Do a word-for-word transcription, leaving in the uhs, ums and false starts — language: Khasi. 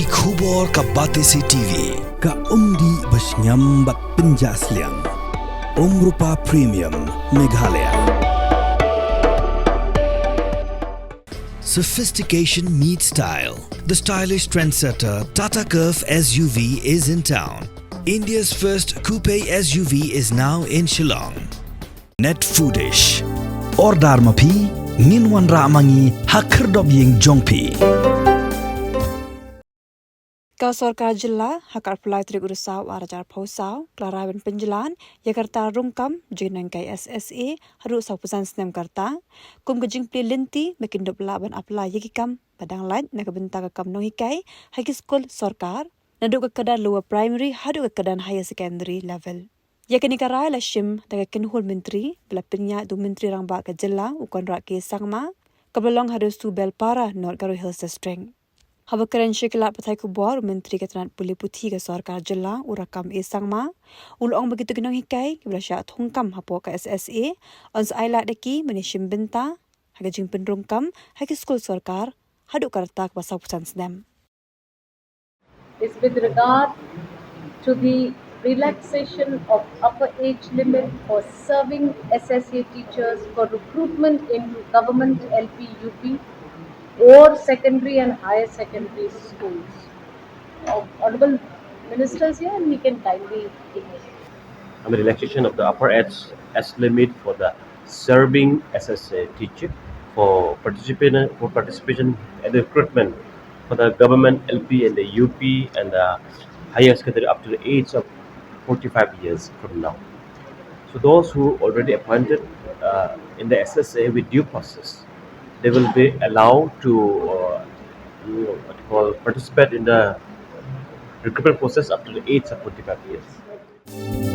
Ki khubor ka Batesi T V, ka umdih ba shngiam bad pynjah sliang. Umrupa Premium, Meghalaya. Sophistication meets style. The stylish trendsetter Tata Curvv S U V is in town. India's first coupe S U V is now in Shillong. Net Foodish. Order ma phi, ngin wanrah ma ngi ha khyrdop ïing jong phi. Ka sorkar jylla ha ka arphew lai tarik u Risaw ar hajar arphew saw ka la rai ban pynjlan ïa ka rta rung kam jong ki nonghikai S S A haduh sawphew san snem ka rta, kum ka jingplie lynti ba kin dup lah ban apply ïa ki kam ba dang lait na ka bynta ka kam nonghikai ha ki skul sorkar, naduh ka kyrdan lower primary haduh ka kyrdan higher secondary level. Ïa kane ka rai la shim da ka kynhun myntri ba la pynïaid da u Myntri Rangbah ka jylla u Conrad K Sangma, kaba la long ha Dushu Belpara, North Garo Hills District. Haba kren sha ki lad pathai khubor, u Myntri ka tnat pule puthi ka sorkar jylla u Rakkam A Sangma u la ong ba kito ki nonghikai kiba la shah thung kam hapoh ka S S A yn sa ailad da ki ban ïashim bynta ha ka jingpynrung kam ha ki skul sorkar haduh ka rta kaba sawphew san snem. Is with regard to the relaxation of upper age limit for serving S S A teachers for recruitment into government L P, U P or secondary and higher secondary schools. Honorable Minister is here and he can kindly on the relaxation of the upper age, age limit for the serving S S A teacher for participation, for participation in the recruitment for the government L P and the U P and the higher secondary up to the age of forty-five years from now. So those who already appointed, uh, in the S S A with due process, they will be allowed to, uh, you know, what you call, participate in the recruitment process up to the age of forty-five years.